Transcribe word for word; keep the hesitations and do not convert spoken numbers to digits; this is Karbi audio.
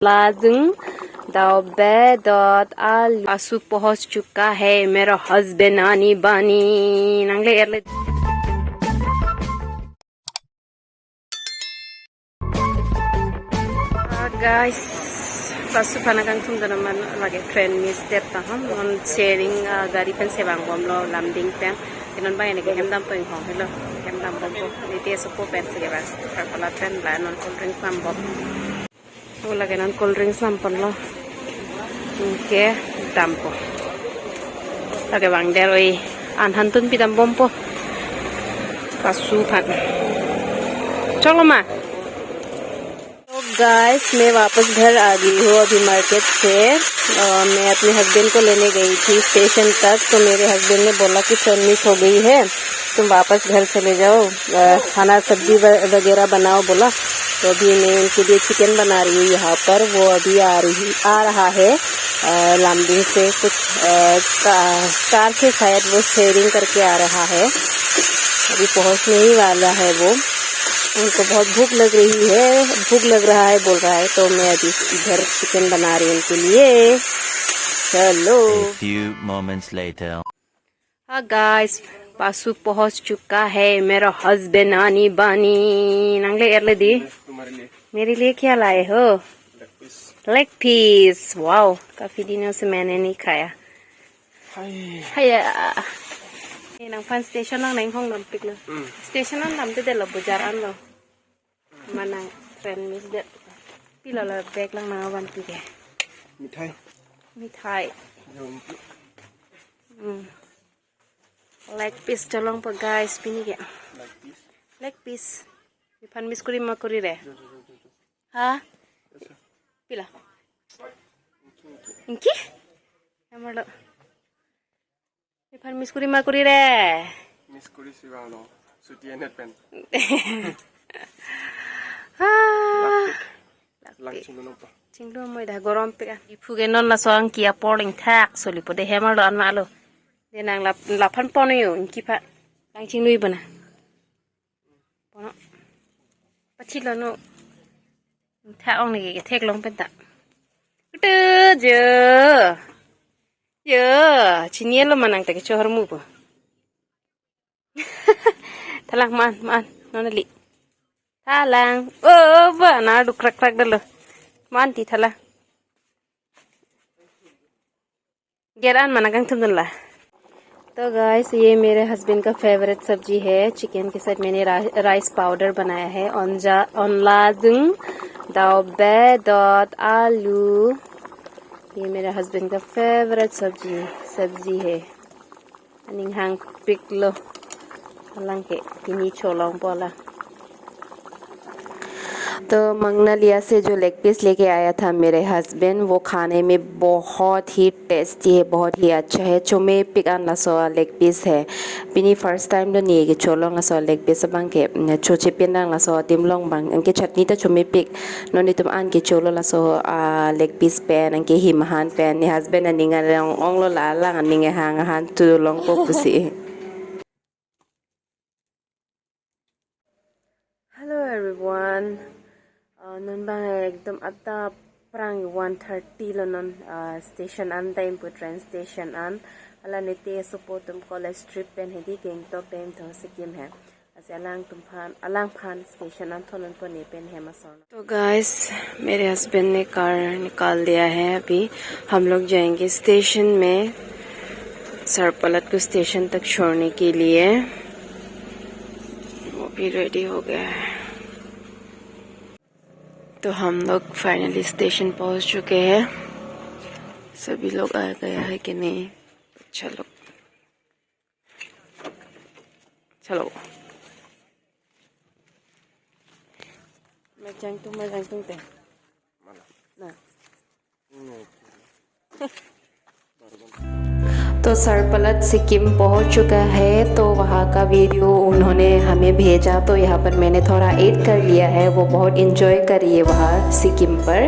Lajung, dau be dot alu. Pasu pohos chuka hai mera husband ani bani. Nangle erle. Ah, guys, pasu aphan kangthum dana man lake train miss det taham. Non sharing, ah, gari pen sevang bomlo Lumding pen. Ke non bang ini ke hem dampo inghong helo. Hem dam bompo. Niti asopo pen si ke bang. Sarpalat pen la non cold drinks dam bom. Oh, lake non cold drinks dam ponlo. Anke dampo. Lake bang der oi. An hantun pi dam bompo. Pasu aphan. Cholo ma. तो गाइस, मैं वापस घर आ गई हूँ अभी मार्केट से। अ, मैं अपने हस्बैंड को लेने गई थी स्टेशन तक, तो मेरे हस्बैंड ने बोला कि ट्रेन मिस हो गई है, तुम वापस घर चले जाओ, अ, खाना सब्जी व-, वगैरह बनाओ बोला। तो अभी मैं उनके लिए चिकन बना रही हूँ यहाँ पर। वो अभी आ रही, आ रहा है, अ, लामडिंग से कुछ, अ, का-, कार से शायद वो शेयरिंग करके आ रहा है। अभी पहुँचने ही वाला है वो। उनको बहुत भूख लग रही है, भूख लग रहा है बोल रहा है, तो मैं अभी इधर चिकन बना रही हूँ उनके लिए। चलो। A few moments later. हाँ गाइस, पासु पहुंच चुका है मेरा हस्बैंड आनी बानी। Nangle erle di? तुम्हारे लिए। मेरे लिए क्या लाए हो? Leg piece. Leg piece, wow, काफी दिनों से मैंने नहीं खाया। Hai. Haya. Eh, nangphan station nang nang hong nampik lo. Hmm. Station nang namte delo, bojar an lo. Manang train miss det. Pilo lo bag lang nang awan pi ke. Mithai. Mithai. Jom. Hmm. Leg piece cholongpo guys, pini ke. Leg piece. Leg piece. Iphan miss kuri ma kuri re. Jo, jo, jo, jo, jo. Ha? Esa. Pila? Inki? Amar lo. Iphan miss kuri ma kuri re. Miss kuri si bang lo. Suti enet pen. Ah. Lakpik. Lakpik. Lang chinglu nopo. Chinglu moi dah gorom pik ah. Iphu ke non laso angki apor lingthak solipo de hem arlo an ma lo. De nang lap, laphan pon yo, inki pha. Lang chinglu ibana. Pono. Pachilo no. Tha ong ni ke theklong penta. Utu jo. Jo, chini lo manang ta ke chohor mu po. Thalang man, man, non li. Thalang. Oh, ba na du krak krak dalo. Man ti thalang. Geran mana kangthum dunla. तो गाइस, ये मेरे हस्बैंड का फेवरेट सब्जी है। चिकन के साथ मैंने रा-, राइस पाउडर बनाया है। Onja, onlajung, dau be dot alu। ये मेरे हस्बैंड का फेवरेट सब्जी, सब्जी है। Aning hangpik lo. Alang ke pini cholongpo alang. तो मंगनालिया से जो लेग पीस लेके आया था मेरे हस्बैंड, वो खाने में बहुत ही टेस्टी है, बहुत ही अच्छा है। Chomepik an laso leg piece है। Pini first time lo ne kecholong laso leg piece abang ke, mm, choche pen nang laso adim along abang. Anke chutney ta chomepik. Non itum an kecholo laso, ah, leg piece pen, anke him ahan pen, ne husband aning along onglo la alang aning ahang ahan tu longpo pusi. Hello everyone. Uh, non bang ekdom adap aphrang one thirty lo non, uh, station an time pu train station an. Hala niti asopo atum college trip pen hedi Gangtok time thong Sikkim he. Asi alangtum phan, alangphan station an thon an pon ne pen hem ason. तो गाइस, मेरे हस्बैंड ने कार निकाल दिया है। अभी हम लोग जाएंगे स्टेशन में, सरपलत को स्टेशन तक छोड़ने के लिए। वो भी रेडी हो गया है। तो हम लोग फाइनली स्टेशन पहुंच चुके हैं। सभी लोग आ गया है कि नहीं? चलो। चलो। मैं जांग तुम, मैं जांग तुम ते। ना। तो सरपलत सिक्किम पहुंच चुका है, तो वहाँ का वीडियो उन्होंने हमें भेजा, तो यहाँ पर मैंने थोड़ा ऐड कर लिया है। वो बहुत एंजॉय कर रही है वहाँ सिक्किम पर।